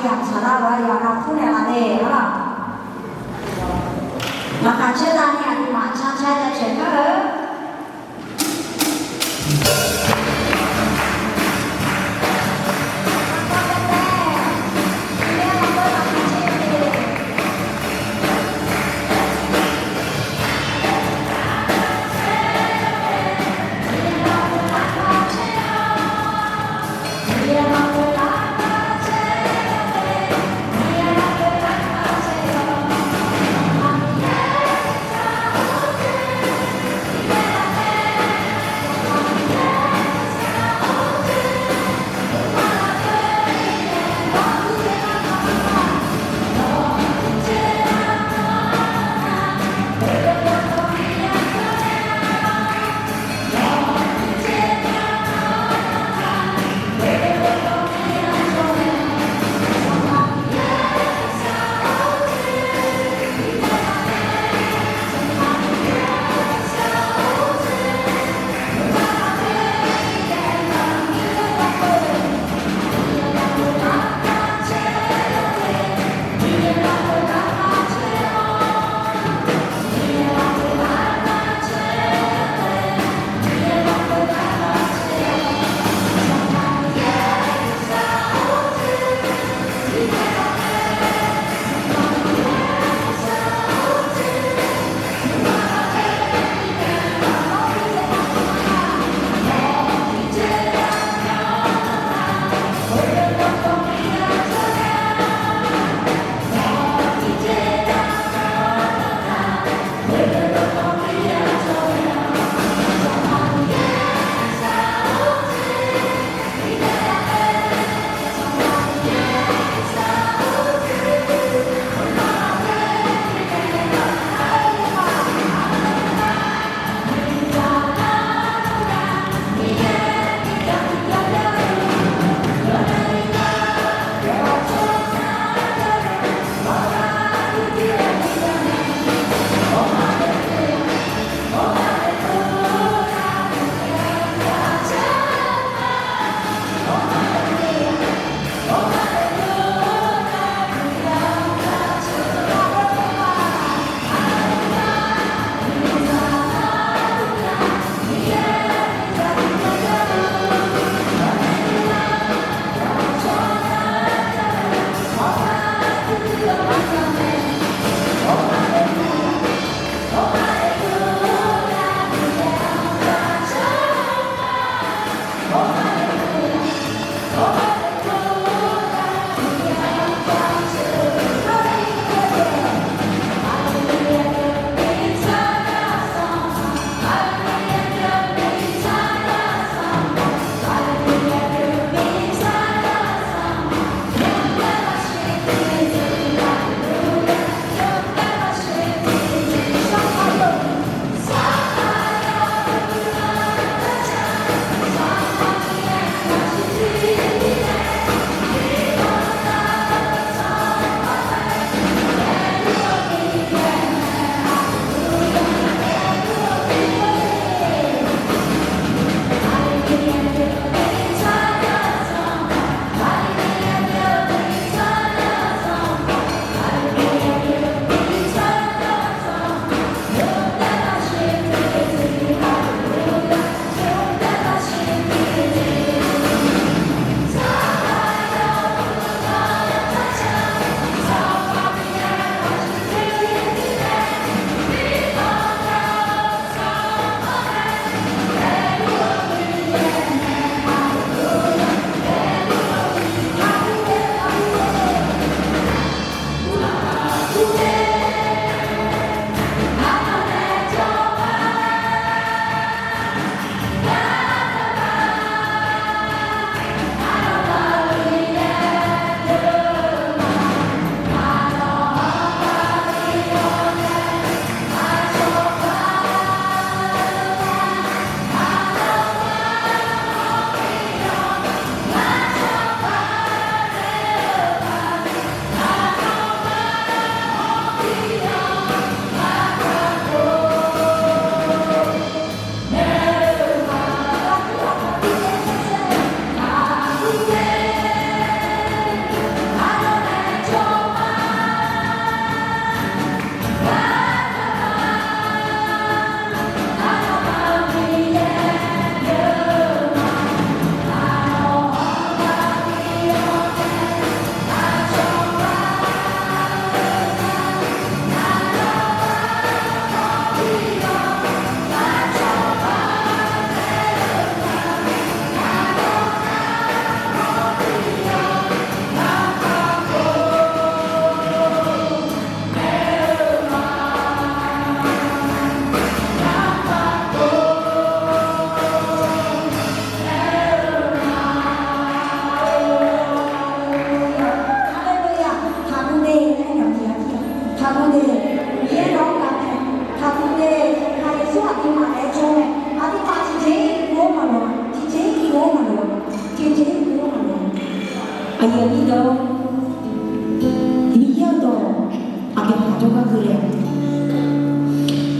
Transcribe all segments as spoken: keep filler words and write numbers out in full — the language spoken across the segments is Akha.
Yamq tsaqlar-eu yawqha nar kurnaeq laf le-aq. Laqkhaq caer lar ni aqduimaf car car jaceuq nar-eu.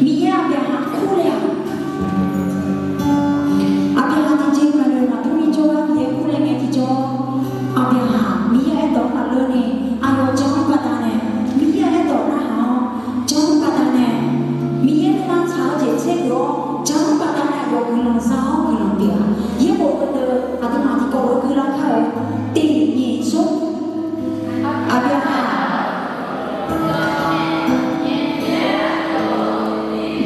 Miqyaer Aqbyaqhaq-anr kurle-aq, Aqbyaqhaq tiqjeq maqnoeq maqdur ni jawrgar Miqyaer kurle ngae tiqjawr, Aqbyaqhaq Miqyaer aerdawq-anr maqleur ni, aqyawf jan-anr baqdanae, Miqyaer aerdawq narhaq-awr jan-anr baqdanae, Miqyaer nuima tsaq-eu jeq tsergeuf-awr jan-anr baqdanae aqyawf guiqlanq za-awr guiqlanq pyeuf-a. Yaerbof heudeuq aqduimaf tiqkawv-eu guiqlanq kar-eu tiq nyiq smr. Aqbyaqhaq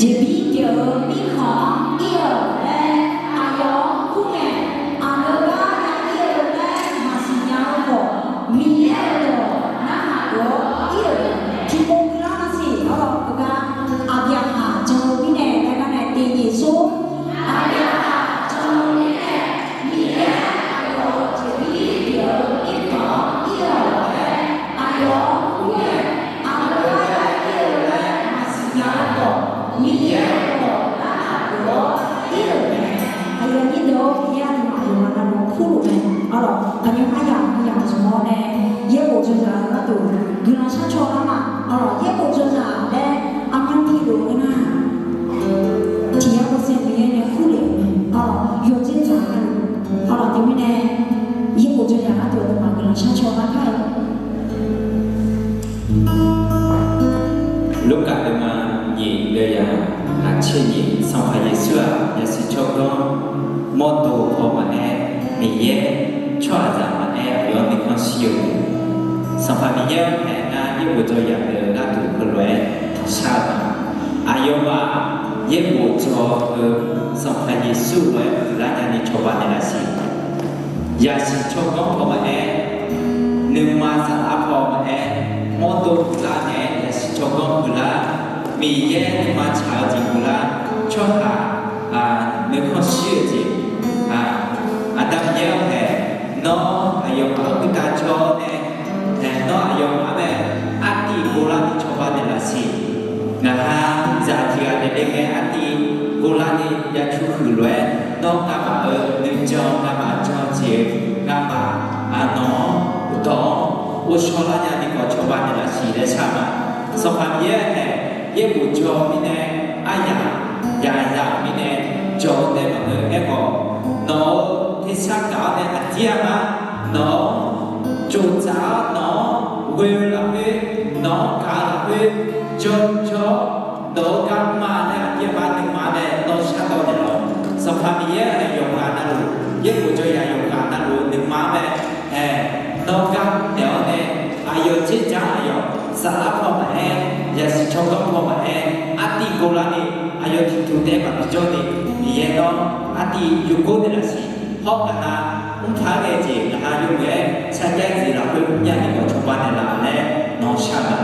jeqbir pyeuf-eu mirkhanq-anr ir-euq laer aqyawf-anr kur ngae, aqleugar ya ir-eu laer maqsiq nya-eu khawf, Miqyaer-euq dawq narhaq geuf-awr ir-euq tiqpov guiqlanq maqsiq. Arlawq heugar Aqbyaqhaq jan-eu mirnae laer gar nae tiq nyiq smr. Aqbyaqhaq jan-eu mirnae Miqyaer aqyawf-euq jeqbir pyeuf-eu mirkhanq-anr ir-euq laer aqyawf-anr kur ngae, aqleugar ya ir-eu laer maqsiq nya-eu khawf, Miqyaer-euq dawq narhaq geuf-awr ir-euq mae. Aqyuif aqnyir deuq-or, Miqyaer aqduimaf yawqghaq navluf kurluf mae. Arlawq, aqnyir aryamq aryamq smq-awr nae yaerbof jawrzaq-eu gharduq guiqlanq sharcaw lar ma. Arlawq, yaerbof jawrzaq laer aqmyan tiqlof-eu nar, tiq yar hawshae Miqyaer nae kurle-euq mae. Arlawq, yawqdzer dzaq-eu gharduq, arlawq, teumirnae yaerbof jawrzaq gharduq aqduimaf guiqlanq sharcaw lar kar-eu Lurkaf deuvma nyiq deuvyaq aqtser nyiq, Sanqpaq Yeqsur-aq, yasiq tsawrganr mawrdo paw maqaer, Miqyaer tsawrhaqzaq maqaer, aqyawf-anr nuikhanr shir-eu mae. Sanqpaq Miqyaer-anr haeq ngar yaerbof jawrzaq deuq gharduq heulof-aer tanqshar-eu ma. Aqyawfmaf yaerbof jawr-eu Sanqpaq Yeqsur lof-aer huiqlar nyani cawba naeqlaf siq. Yasiq tsawrganr paw maqaer, nuima saflar paw maqaer, mawrdo huiqlar naeq-aer yasiq tsawrganr huiqlar, Miqyaer nuima tsaq-eu jeq huiqlar, tsawrhaq nuikhanr shir-eu jeq, Aqda Miqyaer-anr haeq, nawr aqyawfmaf-anr khoertav jawr-awr nae, nawr aqyawfmaf-anr mae, artiv kovlar ni cawba naeqlaf siq. Ngaq ha zaq tiq ghaq naeq le ngae artiv kovlar ni ya cu huiq lof-aer, nawr ngamaf-euq nuijan ngamaf jan-eu jeq, ngamaf nawq-anr dawq-anr ghovshaw lar nyani khawf cawba naeqlaf siq laer shar ma. Sanqpaq Miqyaer haeq yaerbof jawr-eu mirnae, aryaq yaqzaq-euq mirnae jawr-eu taef maqngeur. Aerkhawf, nawq-euq tersar gaq-awr nae aqdir-a ma. Nawq-anr joftsaf-awr, nawq-anr ghoe-eu lafkhoer, nawq-anr gaq-eu lafkhoer jawr jawr-awr, nawq-euq garma nae aqdir-a ma, nuima nae nawr shardawq naeqlaf-awq. Sanqpaq Miqyaer-euq yawqghaq navluf, yaerbof jawrzaq yawqghaq navluf-eu nuima-anr mae, haeq, nawr gar naeq-awr nae, aqyawf dzerdzaq aqyawf saflar paw maqaer, yasiq tsawrganr paw maqaer, artiv kovlar ni, aqyawf tiqtuq taef maqbi jawr ni, Miqyaer nawr artiv yawgor naeqlaf siq. Hawr ngaq ha mrpaq-aer ghae jeq ngaq ha yawmuiq-aer sarjax-aer jeq lafkhoer mrnya ni khawf cawba naeqlaf laer nawq-anr shar ma.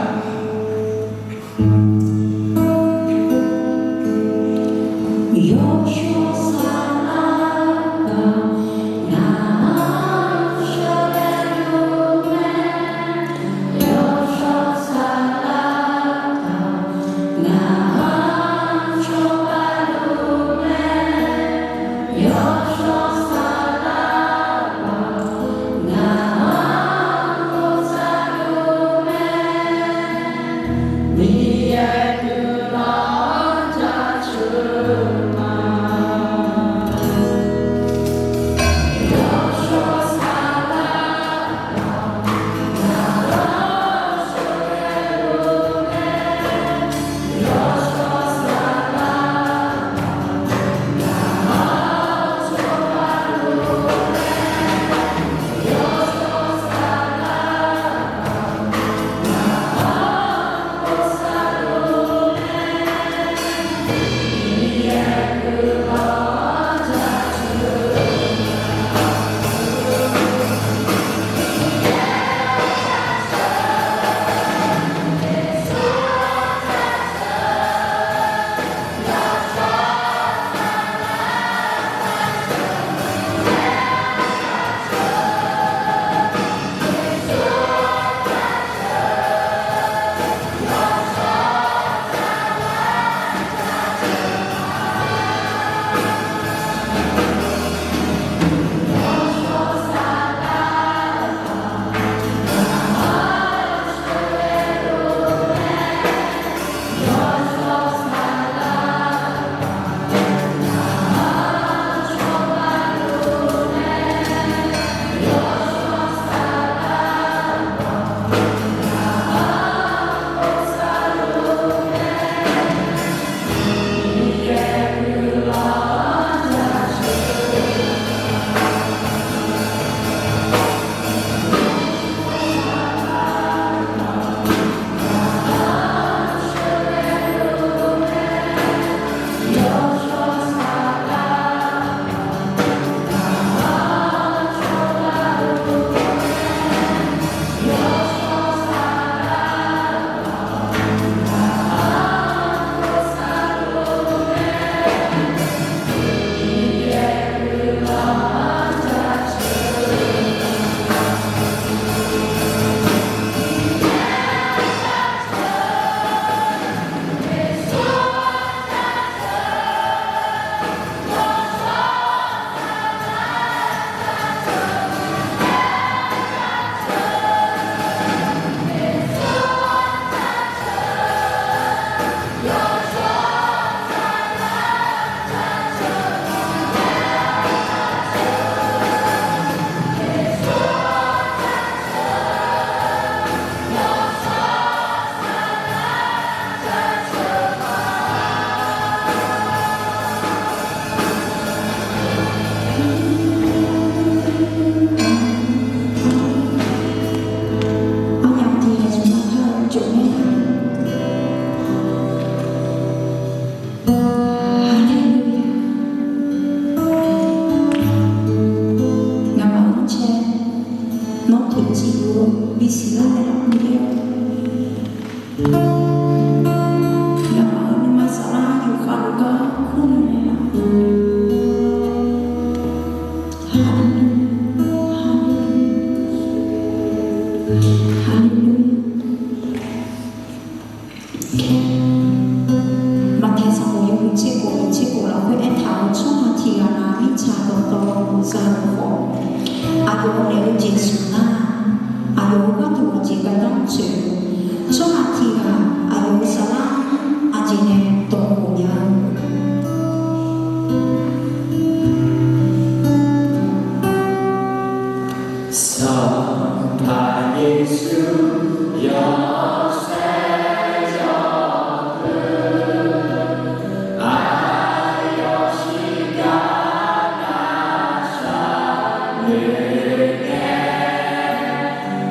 Haleluya. Maqtaeq sanqbof yawhuiq tser khof nyiq tser khof lafkhoer aertaq-eu, tsawrhaq tiq ghaq-aq mirtsaq dawqtawvluf za-eu khawf, aqyawf naeq-eu jeqzaq nar, aqyawf-euq gharduq aqjeq gardanr tsoeq-eu, tsawrhaq tiq ghaq aqyawf-euq saflar aqjeq nae dawq khof nya-eu. Sanqpaq Yeqsur yawshaef yawkeuv, aqyawf shiqgar navshaq noeqnaeq,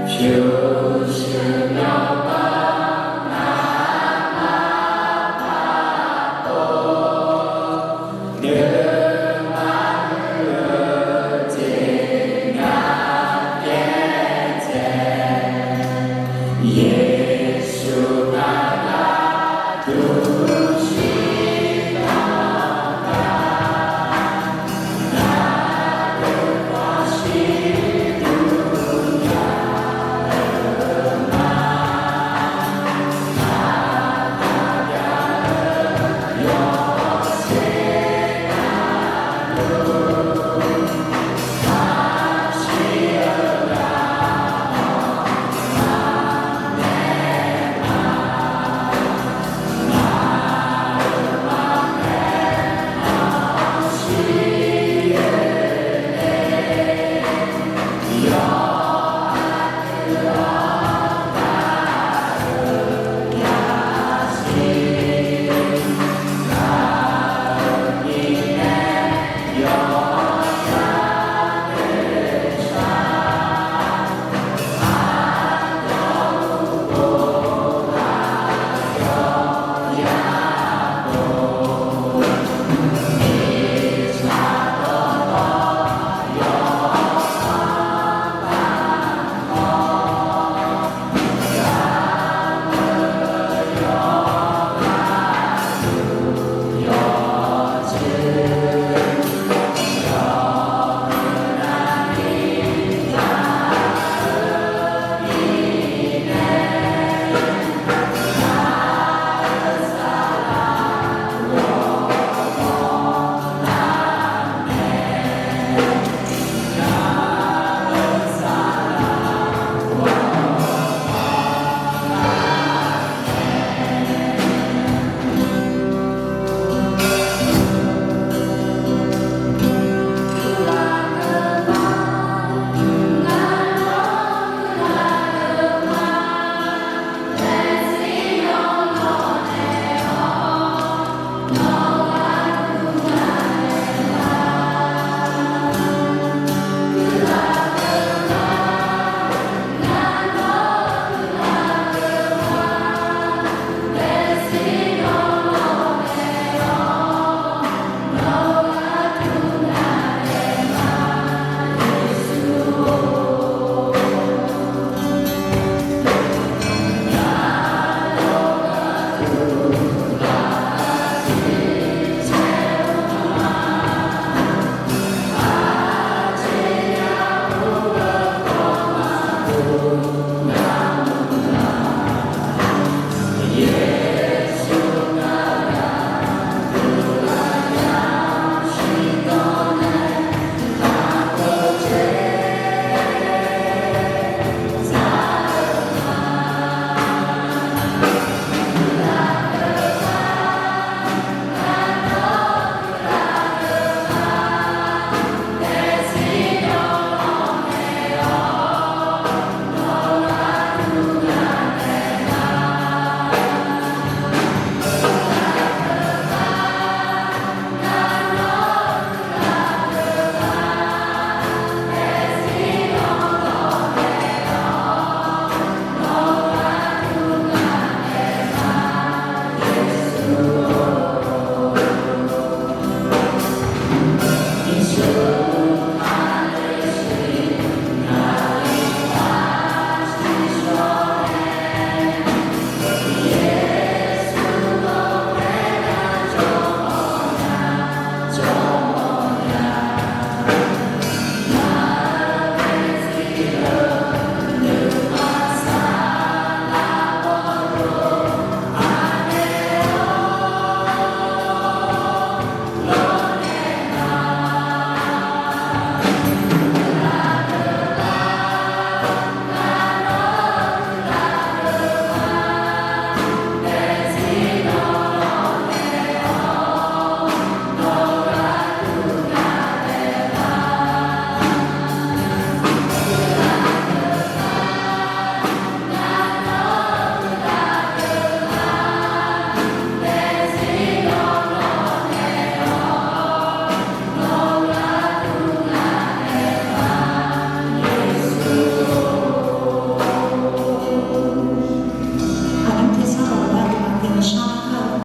pyurshuir yawqghaq navmaqpar pov, nuima huiq-eu jeq ngaq pyaer taeq,